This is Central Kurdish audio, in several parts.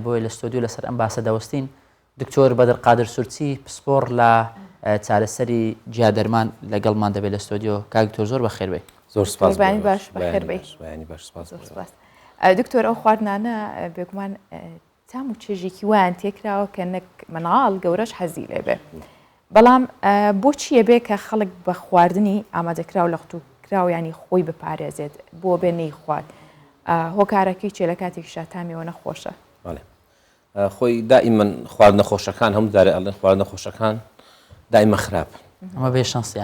بۆیە لە ستۆدیۆ لەسەر ئەم باسە دەوەستین. دکتۆر بەدر قادر سورچی پسپۆڕ لە چارەسەری گیادەرمان لەگەڵمان دەبێت لە ستۆدیۆ. کاک دکتۆر زۆر بەخێر بێی. زۆر سپاس بۆ بەیانی باش ئێوەش. بەخێر بەیانی بێی. باش بەیانی باش سپاس زۆر بۆ ئێوە. سپاس. دکتۆر ئەو خواردنانە بێگومان تام و چێژێکی وایان تێکراوە کە نەک مناڵ گەورەش حەزی لێ بێ. بەڵام بۆچی ئەبێ کە خەڵک بە خواردنی ئامادەکراو لە قوتوکراو ینی خۆی بپارێزێت بۆ بێ نەیخوات هۆکارەکەی چیە لە کاتێکیشا تامی ئەوەنە خۆشە؟ بەڵێ خۆی دائیمەن خواردنە خۆشەکان هەموو جارێ ئەڵێن خواردنە خۆشەکان دائیمە خراپ ئەمە بێ شانسی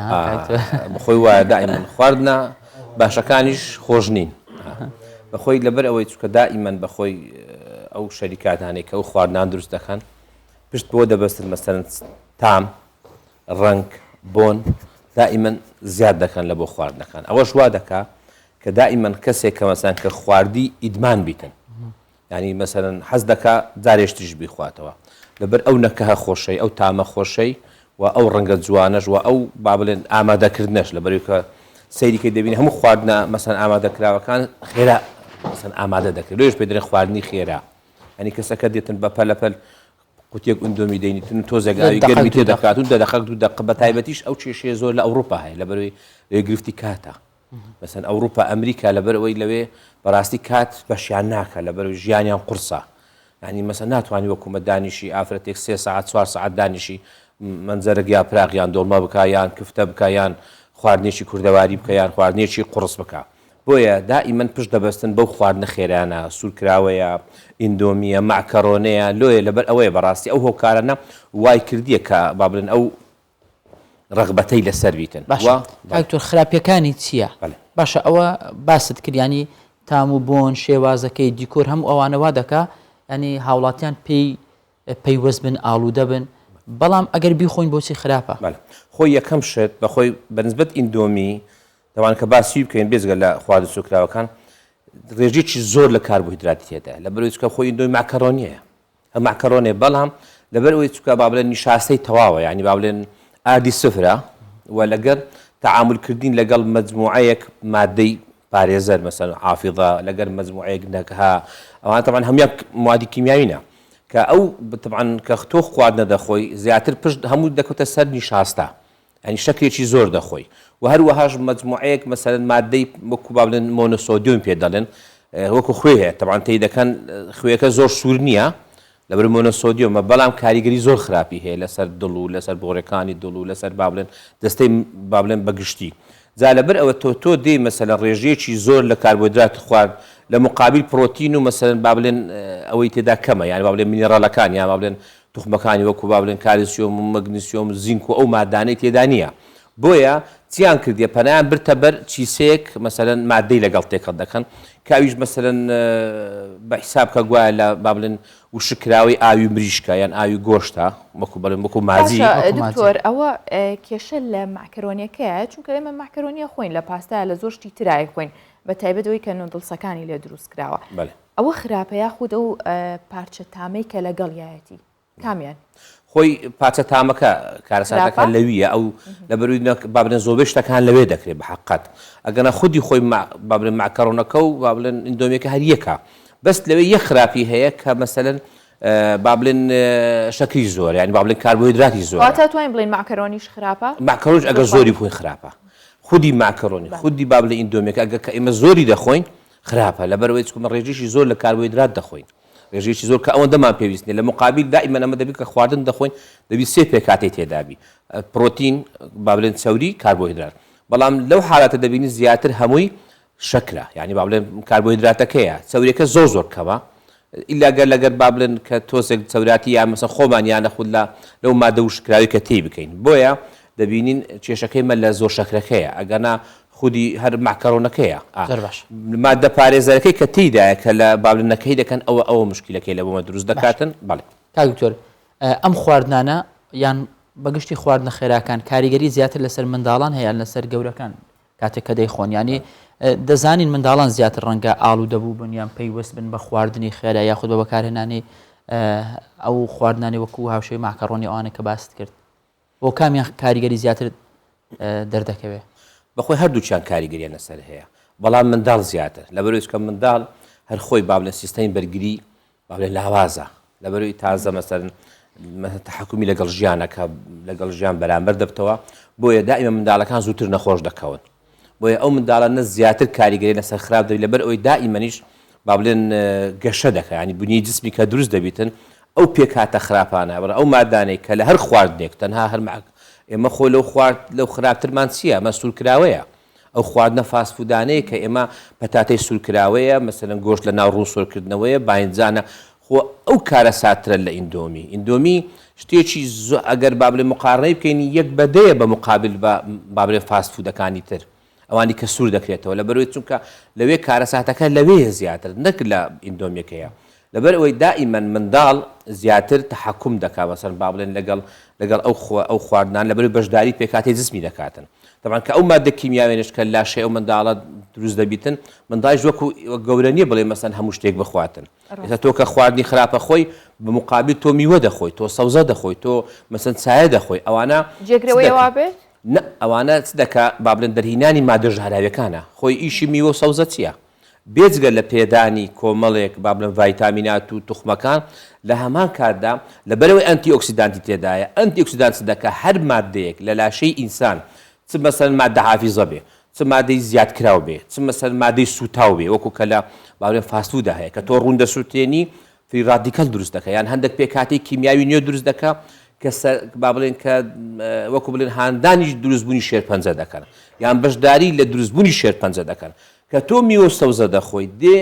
بەخۆی وایە دائیمەن خواردنە باشەکانیش خۆش نین بەخۆی لەبەر ئەوەی چکە دائیمەن بەخۆی ئەو شەریکاتانێک کە ئەو خواردنان دروست دەکەن پشت بۆ دەبەستن مەسەرەن تام ڕەنگ بۆن دائیمەن زیاد دەکەن لە بۆ خواردنەکان ئەوەش وا دەکا کە دائیمەن کەسێک کە مەسەن کە خواردی ئیدمان بیتن یانی مەسەلەن حەز دەکا جارێش تریش بیخواتەوە لەبەر ئەو نەکەهە خۆشەی ئەو تامە خۆشەی و ئەو ڕەنگە جوانەش و ئەو با بڵێن ئامادەکردنەش لەبەرئەوەی کە سەیری کەی دەبینی هەموو خواردنە مەسەن ئامادەکراوەکان خێرا مەسەن ئامادە دەکرێت لۆیش پێ دەڵێن خواردنی خێرا یانی کەسەکە دێتن بە پەلەپەل قوتیەک ئوندۆمی دەینیتن و تۆزێک ئاوی گەرمی تێ دەکات و دە دەقەک دوو دەقە بە تایبەتیش ئەو کێشەیە زۆر لە ئەوروپا هەیە لەبەرئەوەی لەوێ گرفتی کاتە مەسەن ئەوروپا ئەمریکا لەبەر ئەوەی لەوێ بەڕاستی کات بەشیان ناکە لەبەر ژیانیان قورسە ینی مەسە ناتوانانی وەکومە دانیشی ئافرەتێک سێ ساعت چوار ساعت دانیشی مەنجەرەک یا پراغ یان دۆڵمە بکە یان کفتە بکە یان خواردنێکی کوردەواری بکە یان خواردنێکی قوڕس بکە بۆیە دائیمەن پشت دەبەستن بەو خواردنە خێرانە سوورکراوەیە ئیندۆمیە مەعکەرۆنەیە لۆیە لەبەر ئەوەیە بەڕاستی ئەو هۆکارانە وای کردیە کە با بڵێن ئەو ڕەغبەتەی لەسەر بیتن. باشە کاک دکتۆر خراپیەکانی چییە؟ باشە ئەوە باست کرد ینی تام و بۆن شێوازەکەی دیکۆر هەموو ئەوانە وا دەکا ینی هاوڵاتیان پێی پەیوەست بن ئاڵوودە بن بەڵام ئەگەر بیخۆین بۆچی خراپە؟ خۆی یەکەم شت بەخۆی بەنسبەت ئیندۆمی دەوان کە باسی بکەین بێجگە لە خواردن سوکراوەکان ڕێژێکی زۆر لە کاربۆهیدراتی تێدایە لە بەرەوەی چکە خۆی ئیندۆمی مەعکەرۆنیە هە مەعکەرۆنێ بەڵام لەبەر ئەوەی چونکە با بڵێن نیشاستەی تەواوە یانی با بڵێن ئاردی سفرە و لەگەر تەعامول کردین لەگەڵ مەجموعەیەک مادەی پارێزەر مەسەن حافظە لەگەر مەجموعەیەک نەکها ئەوان طبعا هەموویان موادی کیمیاوینە کە ئەو طبعا کە تۆ خواردنە دەخۆی زیاتر پشت هەموو دەکەوتە سەر نیشاستە یانی شەکرێکی زۆر دەخۆی و هەروەهاش مەجموعەیەک مەسەلەن مادەی وەکو با بڵێن مۆنۆسۆدیۆم پێ دەڵێن وەکو خوێ هەیە تەبعەن تێی دەکەن خوێەکە زۆر سوور نییە لەبەر مۆنۆسۆدیۆمە بەڵام کاریگەری زۆر خراپی هەیە لەسەر دڵ و لەسەر بۆڕەکانی دڵ و لەسەر با بڵێن دەستەی با بڵێن بەگشتی جا لەبەر ئەوە تۆ تۆ دێی مەسەلەن ڕێژەیەکی زۆر لە کاربۆهیدرات خوارد لە مقابل پرۆتین و مەسەلەن با بڵێن ئەوەی تێدا کەمە یانی با بڵێن مینێڕالەکان یان با بڵێن توخمەکانی وەکو با بڵێن کالیسیۆم و مەگنیسیۆم و زینک و ئەو مادانەی تێدا نییە بۆیە چیان کردیە پەنایان برتە بەر چیسەیەک مەسەلەن مادەی لەگەڵ تێکەڵ دەکەن کە ئەویش مەسەلەن بە حیساب کە گوایە لە با بڵێن وشککراوەی ئاوی مریشکە یان ئاوی گۆشتە وەکو بڵێن وەکو ماجی. باشە دکتۆر ئەوە کێشە لە مەعکەرۆنیەکەیە چونکە ئێمە مەعکەرۆنیە خۆین لە پاستایە لە زۆر شتی ترای خۆین بە تایبەت ئەوەی کە نۆدڵسەکانی لێ دروست کراوە ئەوە خراپە یاخود ئەو پارچە تامەی کە لەگەڵیایەتی کامیان؟ خۆی پارچە تامەکە کارەساتەکە لەویە ئەو لەبەروی با بڵێن زۆربەی شتەکان لەوێ دەکرێت بە حەقەت ئەگەنا خودی خۆی با بڵێن مەعکەرۆنەکە و با بڵێن ئیندۆمیەکە هەر یەکە بەس لەوێ یەک خراپی هەیە کە مەسەلەن با بڵێن شەکری زۆر یانی با بڵێن کاربۆهیدراتی زۆر واتە توانین بڵێین مەعکەرۆنیش خراپە؟ مەعکەرۆنیش ئەگەر زۆری بخۆین خراپە خودی مەعکەرۆنی خودی با بڵێن ئیندۆمیەکە ئەگەر کە ئێمە زۆری دەخۆین خراپە لەبەرئەوەی چونکە ڕێژەیەکی زۆر لە کاربۆهیدرات دەخۆین ڕێژەیەکی زۆر کە ئەوەندەمان پێویست نیە لە مقابل دائیمەن ئەمە دەبی کە خواردن دەخۆین دەبی سێ پێکهاتەی تێدابی پرۆتین با بڵێن چەوری کاربۆهیدرات بەڵام لەو حالاتە دەبینی زیاتر هەمووی شەکرە یعنی با بڵێن کاربۆهیدراتەکەیە چەوریەکە زۆر زۆر کەمە ئیلا گەر لەگەر با بڵێن کە تۆزێک چەوراتی یا مەسەن خۆمان یان نەخود لە لەو مادە وشکراوی کە تێی بکەین بۆیە دەبینین کێشەکەی مە لە زۆر شەکرەکەیە ئەگەنا خودی هەر مەعکەرۆنەکەیە ئا زۆر باش. مادە پارێزەرەکەی کە تێیدایە کە لە با بڵێن نەکەی دەکەن ئەوە ئەوە مشکیلەکەی لە بۆمە دروست باش. دەکاتن بەڵێ. کاک دکتۆر ئەم خواردنانە یان بەگشتی خواردنە خێراکان کاریگەری زیاتر لەسەر منداڵان هەیە یان لەسەر گەورەکان کاتێک کە دەیخۆن یانی دەزانین منداڵان زیاتر ڕەنگە ئاڵوودە بووبن یان پەیوەست بن بە خواردنی خێرا یاخود بە بەکارهێنانی ئەو خواردنانی وەکو هاوشێوەی ماکەڕۆنی ئەوانە کە باست کرد بۆ کامیان کاریگەری زیاتر دەردەکەوێ؟ بەخۆی هەردووکیان کاریگەریان لەسەر هەیە بەڵام منداڵ زیاتر لەبەرئەوەی چونکە منداڵ هەر خۆی با بڵێن سیستەمی بەرگری با بڵێن لاوازە لەبەرەوەی تازە مەسەرن تحکمی لەگەڵ ژیانەکە لەگەڵ ژیان بەرامبەر دەبتەوە بۆیە دائیمە منداڵەکان زووتر نەخۆش دەکەون بۆیە ئەو منداڵانە زیاتر کاریگەری لەسەر خراپ دەبی لەبەر ئەوەی دائیمەنیش با بڵێن گەشە دەکە ینی بنیەی جسمی کە دروست دەبیتن ئەو پێکهاتە خراپانە بڵێ ئەو مادانەی کە لە هەر خواردنێک تەنها هەر ئێمە خۆ لەو خوارد لەو خراپترمان چییە ئەمە سوورکراوەیە ئەو خواردنە fast food انەیە کە ئێمە پەتاتەی سوورکراوەیە مەسەلەن گۆشت لە ناو ڕوون سۆرکردنەوەیە باینجانە خۆ ئەو کارەساتترە لە ئیندۆمی ئیندۆمی شتێکی زۆ ئەگەر با بڵێ مقارنەی بکەین یەک بە دەیە بە مقابل بە با بڵێ fast food ەکانی تر ئەوانی کە سوور دەکرێتەوە لەبەرەوەی چونکە لەوێ کارەساتەکە لەوێیە زیاتر نەک لە ئیندۆمیەکەیە لەبەر ئەوەی دائیمەن منداڵ زیاتر تەحەکوم دەکا مەسەلەن با بڵێن لەگەڵ لەگەڵ ئەو خوا ئەو خواردنان لەبەر بەشداری پێکهاتەی جسمی دەکاتن تەبعەن کە ئەو مادە کیمیاویانەش کە لاشەی ئەو منداڵە دروست دەبیتن منداڵیش وەکو گەورە نییە بڵێ مەسەن هەموو شتێک بخواتن ئێستا تۆ کە خواردنی خراپە خۆی بە مقابل تۆ میوە دەخۆی تۆ سەوزە دەخۆی تۆ مەسەن چایە دەخۆی ئەوانە جێگرەوەی ئەوە بێت؟ نە ئەوانە چ دەکا با بڵێن دەرهینانی مادە ژەهراویەکانە خۆی ئیشی میوە و سەوزە چییە؟ بێجگە لە پێدانی کۆمەڵێک با بڵێم ڤایتامینات و توخمەکان، لە هەمان کاتدا لەبەرئەوەی ئەنتی ئۆکسیدانتی تێدایە، ئەنتی ئۆکسیدان چ دەکا هەر ماددەیەک لە لاشەی ئینسان چ مەسەلەن ماددە حافیزە بێ، چ مادەی زیادکراو بێ، چ مەسەلەن مادەی سووتاو بێ وەکو کە لە با بڵێم fast food ا هەیە کە تۆ ڕوون دەسووتێنی free radical دروست دەکا یان هەندێک پێکهاتەی کیمیاوی نوێ دروست دەکا کە با بڵێن کە وەکو بڵێن هاندانی دروستبوونی شێرپەنجە دەکەن یان بەشداری لە دروستبوونی شێرپەنجە دەکەن کە تۆ میوە و سەوزە دەخۆی دێ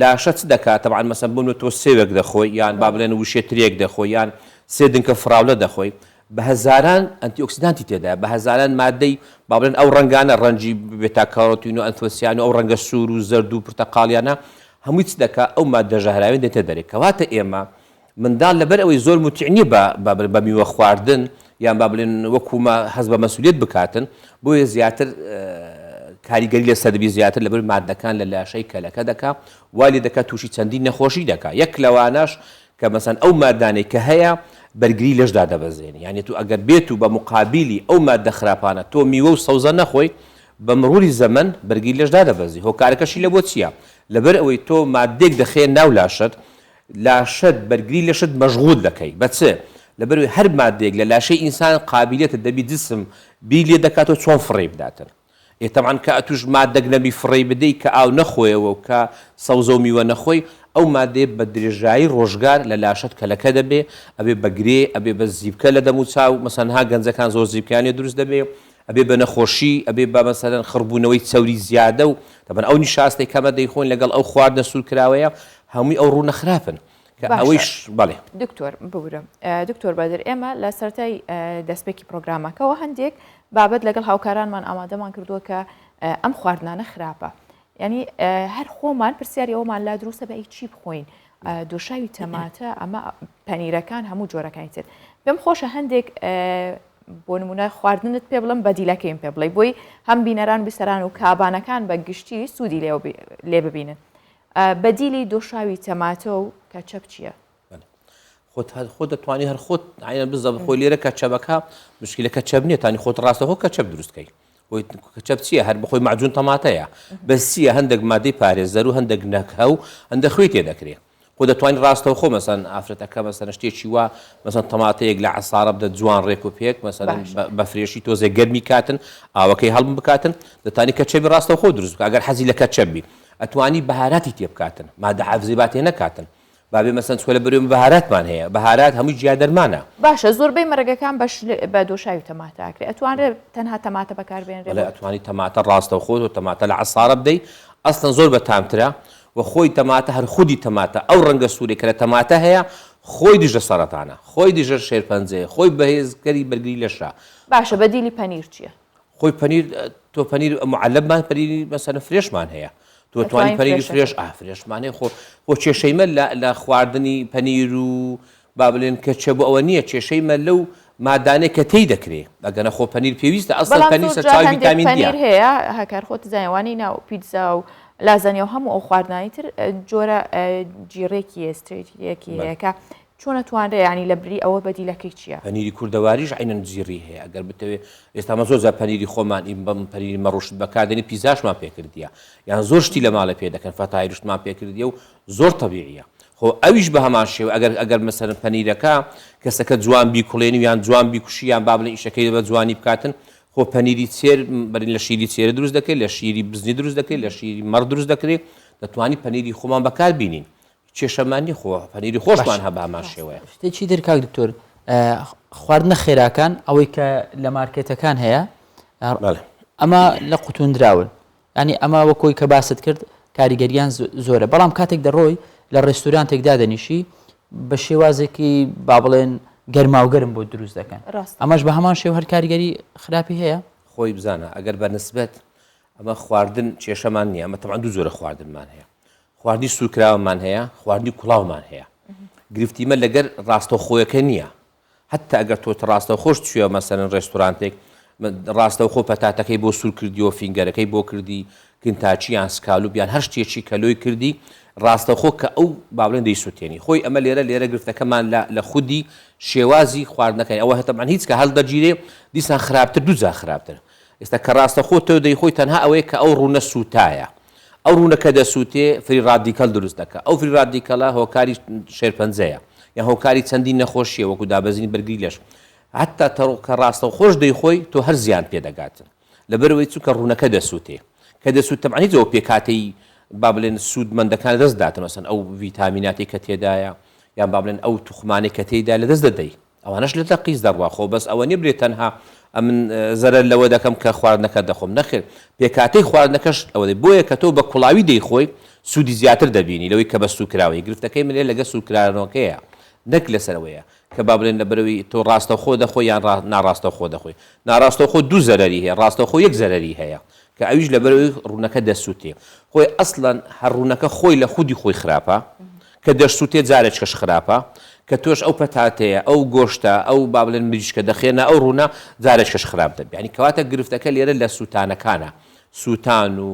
لاشە چ دەکات تەبعەن مەسەن بۆ تۆ سێوێک دەخۆی یان با بڵێن وشێ ترێک دەخۆی یان سێ دنکە فراولە دەخۆی بە هەزاران ئەنتی ئۆکسیدانتی تێدایە بە هەزاران مادەی با بڵێن ئەو ڕەنگانە ڕەنگی بێتا کارۆتین و ئەنثۆسیان و ئەو ڕەنگە سوور و زەرد و پرتەقاڵیانە هەمووی چ دەکا ئەو ماددە ژەهراویە دێتە دەرێ کەواتە ئێمە منداڵ لەبەر ئەوەی زۆر موتیع نیە بە با بڵێن بە میوە خواردن یان با بڵێن وەکوو مە هەست بە مەسولیەت بکاتن بۆیە زیاتر کاریگەری لەسەر دەبی زیاتر لەبەر ماددەکان لە لاشەی کەلەکە دەکا وا لێ دەکا تووشی چەندین نەخۆشی دەکا یەک لەوانەش کە مەسەن ئەو مادانەی کە هەیە بەرگری لەش دادەبەزێنی یانی تو ئەگەر بێت و بە مقابیلی ئەو ماددە خراپانە تۆ میوە و سەوزە نەخۆی بە مروری زەمەن بەرگری لەش دادەبەزی هۆکارەکەشی لە بۆ چییە لەبەر ئەوەی تۆ ماددێک دەخەیە ناو لاشەت لاشەت بەرگری لەشت مەشغول دەکەی بە چ لەبەر ئەوەی هەر ماددەیەک لە لاشەی ئینسان قابیلیەتە دەبی جسم بیر لێ دەکاتەوە چۆن فڕێی بداتن ئێ تەبعەن کە ئەتوش مادەک نەبی فڕێی بدەی کە ئاو نەخۆیەوە و کە سەوزە و میوە نەخۆی ئەو مادەیە بە درێژایی ڕۆژگار لە لاشەت کەلەکە دەبێ ئەبێ بە گرێ ئەبێ بە زیپکە لە دەم و چاو مەسەن ها گەنجەکان زۆر زیپکەیان لێ دروست دەبێ ئەبێ بە نەخۆشی ئەبێ بە مەسەلەن خڕبوونەوەی چەوری زیادە و تەبعەن ئەو نیشاستەی کەمە دەیخۆین لەگەڵ ئەو خواردنە سوورکراوەیە هەمووی ئەو ڕوونە خراپن کە ئەوەیش بەڵێ. دکتۆر ببورە دکتۆر بەدر ئێمە لە سەرەتای دەستپێکی پرۆگرامەکەوە هەندێک بابەت لەگەڵ هاوکارانمان ئامادەمان کردووە کە ئەم خواردنانە خراپە ینی هەر خۆمان پرسیاری ئەومان لا دروستە بە چی بخۆین دۆشاوی تەماتە ئەمە پەنیرەکان هەموو جۆرەکانی تر پێم خۆشە هەندێک بۆ نمونە خواردنت پێ بڵم بەدیلەکەیم پێ بڵێ بۆی هەم بینەران بیسەران و کابانەکان بە گشتی سوودی لێ ببینن بەدیلی دۆشاوی تەماتە و کەچەپ چییە؟ خۆت هەر خۆت دەتوانی هەر خۆت عینە بزە خۆی لێرە کەچەبەکە مشکلە کەچەب نییە تانی خۆت ڕاستەخۆ کەچەب دروست کەی خۆی کەچەب چییە هەر بەخۆی معجون تەماتەیە بەس چییە هەندێک مادەی پارێزەر و هەندێک نەکهە و هەندێک خوێی تێ دەکرێ خۆ دەتوانی ڕاستەوخۆ مەسەن ئافرەتەکە مەسەن شتێکی وا مەسەن تەماتەیەک لە عەسارە بدە جوان ڕێک و پێک مەسەن بە fresh ی تۆزێک گەرمی کاتن ئاوەکەی هەڵم بکاتن دەتانی کەچەبی ڕاستەوخۆ دروست بکە ئەگەر حەزی لە کەچەب بی ئەتوانی بەهاراتی تێ بکاتن مادە حافزەی با تێ نەکاتن با بێ مەسەن چکە لە بەرێ بەهاراتمان هەیە بەهارات هەمووی جیا دەرمانە. باشە زۆربەی مەرەگەکان بە شل بە دۆشاوی تەماتە ئەکرێ ئەتوانرێ تەنها تەماتە بەکار بێنرێ بەڵێ ئەتوانی تەماتە ڕاستەوخۆ تۆ تەماتە لە عەسارە بدەی ئەسڵەن زۆر بە تامترە و خۆی تەماتە هەر خودی تەماتە ئەو ڕەنگە سوورەی کە لە تەماتە هەیە خۆی دژە سەرەتانە خۆی دژە شێرپەنجەیە خۆی بەهێزکەری بەرگری لەشە. باشە بەدیلی پەنیر چیە؟ خۆی پەنیر تۆ پەنیر معلبمان پەنیری مەسەلەن fresh مان هەیە تۆ توانی پەنیری fresh ئا fresh مان هەیە خۆ خۆ کێشەی مە لە لە خواردنی پەنیر و با بڵێن کە چە بۆ ئەوە نییە کێشەی مە لەو مادانەی کە تێی دەکرێ ئەگەنە خۆ پەنیر پێویستە ئەسڵ پەنیر سەرچاوی ڤیتامین دیە پەنیر هەیە هەکار خۆت زانیوانی ناو پیتزا و لازانیا و هەموو ئەو خواردنانی تر جۆرە جیڕێکی ئێسترێکی هەیە کە چۆن ئەتوانرێ یانی لە بری ئەوە بەدیلەکەی چیە؟ پەنیری کوردەواریش عەینەن جیڕی هەیە ئەگەر بتەوێ ئێستا مە زۆر جار پەنیری خۆمان ئی بەم پەنیری مەڕوشت بەکار دێنین پیزاشمان پێ کردیە یان زۆر شتی لە ماڵێ پێ دەکەن فەتایرشتمان پێ کردیە و زۆر تەبیعیە. خۆ ئەویش بە هەمان شێوە ئەگەر ئەگەر مەسەلەن پەنیرەکە کەسەکە جوان بیکوڵێنی و یان جوان بیکوشی یان با بڵێن ئیشەکەی بە جوانی بکاتن خۆ پەنیری چێر بەرین لە شیری چێرە دروست دەکرێت لە شیری بزنی دروست دەکرێت لە شیری مەڕ دروست دەکرێت دەتوانی پەنیری خۆمان بەکار بینین کێشەمان نیە خۆ پەنیری خۆشمان هە بە هەمان شێوەیە. شتێکی تر کاک دکتۆر خواردنە خێراکان ئەوەی کە لە مارکێتەکان هەیە ئەمە لە قوتوندراون ینی ئەمە وەکۆی کە باست کرد کاریگەریان زۆرە بەڵام کاتێک دەڕۆی لە ڕێستورانتێک دادەنیشی بە شێوازێکی با بڵێن گەرماوگەرم بۆ دروست دەکەن ئەمەش بە هەمان شێوە هەر کاریگەری خراپی هەیە. خۆی بزانە ئەگەر بە نسبەت ئەمە خواردن کێشەمان نییە ئەمە تەبعەن دوو جۆرە خواردنمان هەیە خواردنی سوورکراوەمان هەیە خواردنی کوڵاومان هەیە گرفتی مە لەگەر ڕاستەوخۆیەکە نییە حتا ئەگەر تۆ ڕاستەوخۆش چووە مەسەرن ڕێستورانتێک ڕاستەوخۆ پەتاتەکەی بۆ سوور کردیەوە finger ەکەی بۆ کردی کنتاچی یان سکالوب یان هەر شتێکی کە لۆی کردی ڕاستەوخۆ کە ئەو با بڵێن دەیسووتێنی خۆی ئەمە لێرە لێرە گرفتەکەمان لە لە خودی شێوازی خواردنەکەی ئەوە هەتەمان هیچ کە هەڵدەگیرێ دیسان خراپتر دووجار خراپتر ئێستا کە ڕاستەخۆ تۆ دەیخۆی تەنها ئەوەیە کە ئەو ڕوونە سووتایە. ئەو ڕوونە کە دەسووتێ free radical دروست دەکا. ئەو free radical ە هۆکاری شێرپەنجەیە یان هۆکاری چەندین نەخۆشییە وەکوو دابەزینی بەرگری لەش. هەتا تۆ کە ڕاستەوخۆش دەیخۆی تۆ هەر زیان پێ دەگات. لەبەرئەوەی چونکە ڕوونەکە دەسووتێ. کە دەسووت تەبعەن هیچ ئەو پێکهاتەی با بڵێن سوودمەندەکان لەدەست داتن مەسەن ئەو ڤیتامیناتەی کە تێدایە یان با بڵێن ئەو توخمانەی کە تێیدا لەدەست دەدەی. ئەوانەش لە تەقیز دەڕوا خۆ بەس ئەوە نیە برێ تەنها ئەمن زەرەر لەوە دەکەم کە خواردنەکە دەخۆم نەخێر پێکهاتەی خواردنەکەش ئەوە دەی بۆیە کە تۆ بە کوڵاوی دەیخۆی سوودی زیاتر دەبینی لەوەی کە بە سوورکراوەی گرفتەکەی من لێ لەگە سوورکرانەوەکەیە نەک لەسەرەوەیە کە با بڵێن لەبەرەوەی تۆ ڕاستەوخۆ دەخۆی یان ناڕاستەوخۆ دەخۆی ناڕاستەوخۆ دوو زەرەری هەیە ڕاستەوخۆ یەک زەرەری هەیە کە ئەویش لەبەرئەوەی ڕوونەکە دەسووتێ. خۆی ئەسڵەن هەر ڕوونەکە خۆی لە خودی خۆی خراپە، کە دەشسووتێ جارێکیش خراپە، کە تۆش ئەو پەتاتەیە، ئەو گۆشتە، ئەو با بڵێن مریشکە دەخێنە ئەو ڕوونە جارێکیش خراپ دەبێ. یانی کەواتە گرفتەکە لێرە لە سووتانەکانە. سووتان و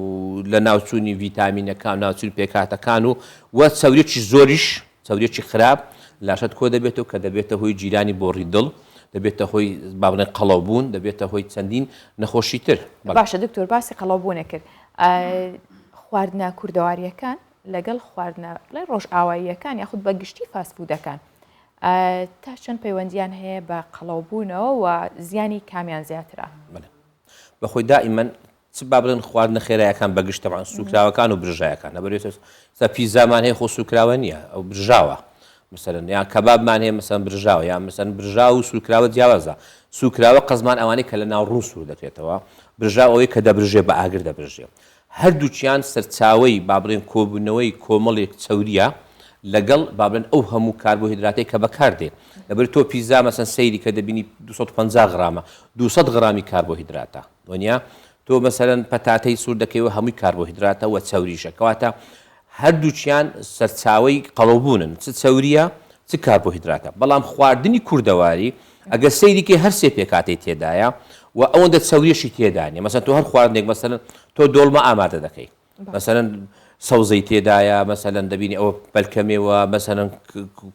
لەناوچوونی ڤیتامینەکان و ناوچوونی پێکهاتەکان و و چەوریی زۆریش چەوریەکی خراپ لاشەت کۆ دەبێتەوە کە دەبێتە هۆی گیرانی بۆڕی دڵ، دەبێتە هۆی با بڵێن قەڵەوبوون، دەبێتە هۆی چەندین نەخۆشی تر. باشە دکتۆر باسی قەڵەوبوونت کرد خواردنە کوردەواریەکان لەگەڵ خواردنە بڵێ ڕۆژئاواییەکان یاخود بە گشتی fast food ەکان تا چەند پەیوەندیان هەیە بە قەڵەوبوونەوە و زیانی کامیان زیاترە؟ بەخۆی دائیمەن چ با بڵێن خواردنە خێرایەکان بە گشت تەبعەن سووکراوەکان و برژایەکان لەبەر ئێستا پیزامان هەیە خۆ سووکراوە نییە ئەو برژاوە مثلەن یان کەبابمان هەیە مەسەن برژاوە یان مەسەن برژاو و سوورکراوە جیاوازە سوورکراوە قەزمان ئەوانەی کە لە ناو ڕوون سوور دەکرێتەوە برژاو ئەوەی کە دەبرژێ بە ئاگر دەبرژێ هەردووکیان سەرچاوەی با بڵێن کۆبوونەوەی کۆمەڵێک چەورییە لەگەڵ با بڵێن ئەو هەموو کاربۆهیدراتەی کە بەکاردێ لەبەر تۆ پیزا مەسەن سەیری کە دەبینی 250 غرامە 200 غرامی کاربۆهیدراتە وەنیە تۆ مەسەلەن پەتاتەی سوور دەکەیەوە هەمووی کاربۆهیدراتە وە چەوریشە کەواتە هەردووکیان سەرچاوەی قەڵەوبوونن چ چەوریە چ کاربۆهیدراتە بەڵام خواردنی کوردەواری ئەگەر سەیری کەی هەر سێ پێکهاتەی تێدایە و ئەوەندە چەوریەشی تێدا نیە مەسەن تۆ هەر خواردنێک مەسەلەن تۆ دۆڵمە ئامادە دەکەی مەسەلەن سەوزەی تێدایە مەسەلەن دەبینی ئەوە پەلکەمێوە مەسەلەن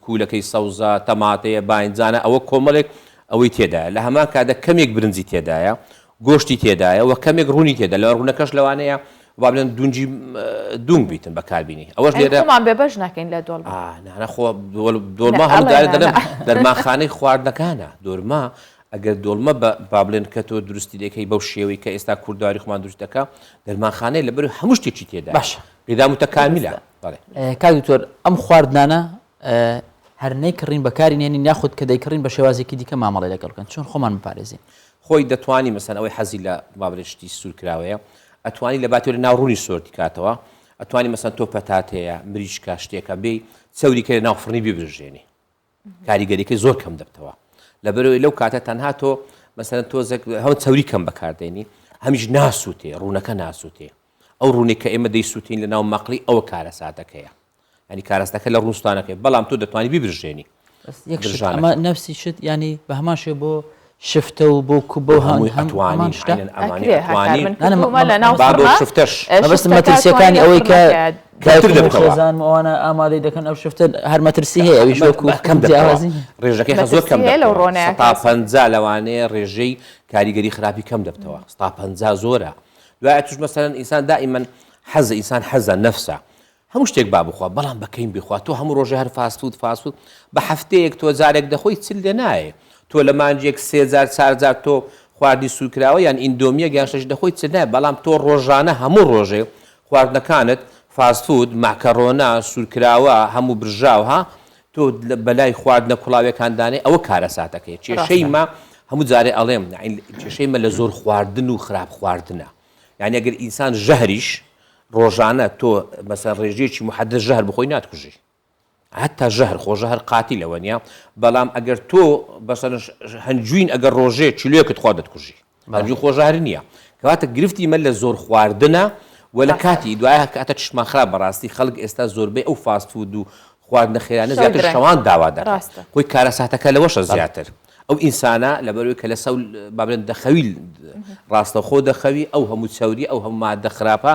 کوولەکەی سەوزە تەماتەیە باینجانە ئەوە کۆمەڵێک ئەوەی تێدایە لە هەمان کاتدا کەمێک برنجی تێدایە گۆشتی تێدایە و کەمێک ڕوونی تێدا لە ڕوونەکەش لەوانەیە با بڵێن دونجی دوونگ بیتن بەکاربینی ئەوەش لێرە خۆمان بێبەش ناکەین لە دۆڵمە نانە خۆ دۆڵمە هەموو دارێ دەڵێم دەرمانخانەی خواردنەکانە دۆرما ئەگەر دۆڵمە بە با بڵێن کە تۆ دروستی دەکەی بەو شێوەی کە ئێستا کوردواری خۆمان دروست دەکا دەرمانخانەیە لەبەر هەموو شتێکی تێدا باشە غذا متكاملە بەڵێ کاک دکتۆر ئەم خواردنانە هەر نەیکڕین بەکاری نێنین یاخود کە دەیکڕین بە شێوازێکی دیکە مامەڵەی لەگەڵ بکەن چۆن خۆمان بپارێزین؟ خۆی دەتوانی مەسەن ئەوەی حەزی لە با بڵێن شتی سوور کراوەیە ئەتوانی لە باتی لە ناو ڕوونی سۆردی کاتەوە ئەتوانی مەسەن تۆ پەتاتەیە مریشکە شتێکە بێی چەوری کە لە ناو فڕنی بیبرژێنی کاریگەریەکەی زۆر کەم دەبتەوە لەبەرەوەی لەو کاتە تەنها تۆ مەسەن تۆزێک هەم چەوری کەم بەکاردێنی هەمیش ناسووتێ ڕوونەکە ناسووتێ ئەو ڕوونێک کە ئێمە دەیسووتین لە ناو مەقڵی ئەوە کارەساتەکەیە ینی کارەستەکە لە ڕووستانەکەی بەڵام تۆ دەتوانی بیبرژێنی ئەمە نفسی شت ینی بە هەمان شێ بۆ شفتە و بۆ کوبە و هەمووی ئەتوانی شفتەش مەترسیەکانی ئەوەی کە کەمتر دەبتەوە ئەوانە ئامادەی دەکەن ئەو شفتە هەر مەترسی هەیە ئەویش وەکو کەم جیاوازی ڕێژەکەی زۆر کەم دەبتەوە 50 لەوانەیە ڕێژەی کاریگەری خراپی کەم دەبتەوە 50 زۆرە دوای توش مەسەلەن ئینسان دائیمەن حەزە ئینسان حەزە نەفسە. هەموو شتێک با بخوا بەڵام بە کەیم بیخوا تۆ هەموو ڕۆژێ هەر fast food fast food بە هەفتەیەک تۆ جارێک دەخۆی چل لێ نایێ تۆ لە مانگێک سێ جار چار جار تۆ خواردنی سوورکراوە یان ئیندۆمیەک یان شتێک دەخۆی چل نایێ بەڵام تۆ ڕۆژانە هەموو ڕۆژێ خواردنەکانت fast food مەعکەڕۆنە سوورکراوە هەموو برژاو ها تۆ بەلای خواردنە کوڵاویەکان دانێ ئەوە کارەساتەکەیە کێشەی مە هەموو جارێ ئەڵێم کێشەی مە لە زۆر خواردن و خراپ خواردنە یعنی ئەگەر ئینسان ژەهریش ڕۆژانە تۆ مەسەن ڕێژەیەکی محدد ژەهر بخۆی ناتکوژی هەتا ژەهر خۆ ژەهر قاتیلە وەنیە بەڵام ئەگەر تۆ بەسەن هەنجوین ئەگەر ڕۆژێ کیلۆیەکت خوا دەتکوژی هەنجوین خۆ ژەهر نییە کەواتە گرفتی مە لە زۆر خواردنە و لە کاتی دوای کاتە چشمان خراپ بەڕاستی خەڵک ئێستا زۆربەی ئەو fast food و خواردنە خێرانە زیاتر شەوان داوا دەکات خۆی کارەساتەکە لەوەشە زیاتر ئەو ئینسانە لەبەرئەوەی کە لەسەو با بڵێن دەخەوی ڕاستەوخۆ دەخەوی ئەو هەموو چەوری ئەو هەموو مادە خراپە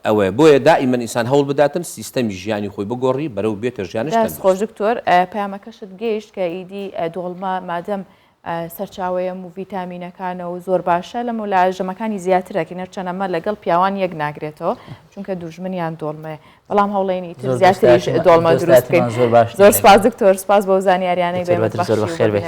ئەوەیە بۆیە دائیمەن ئینسان هەوڵ بداتن سیستەمی ژیانی خۆی بگۆڕی بەرەو بێتە ژیانش دەست خۆش دکتۆر پەیامەکەشت گەیشت کە ئیدی دۆڵمە مادەم سەرچاوەیە و ڤیتامینەکانە و زۆر باشە لەم و لە ژەمەکانی زیاترەکەین هەرچەند ئەمە لەگەڵ پیاوان یەک ناگرێتەوە چونکە دوژمنیان دۆڵمەیە بەڵام هەوڵێنی تر زیاتریش دۆڵمە دروست بکەین زۆر سپاس دکتۆر سپاس بۆ زانیاریانەی بێ زۆر بەخێر بێ.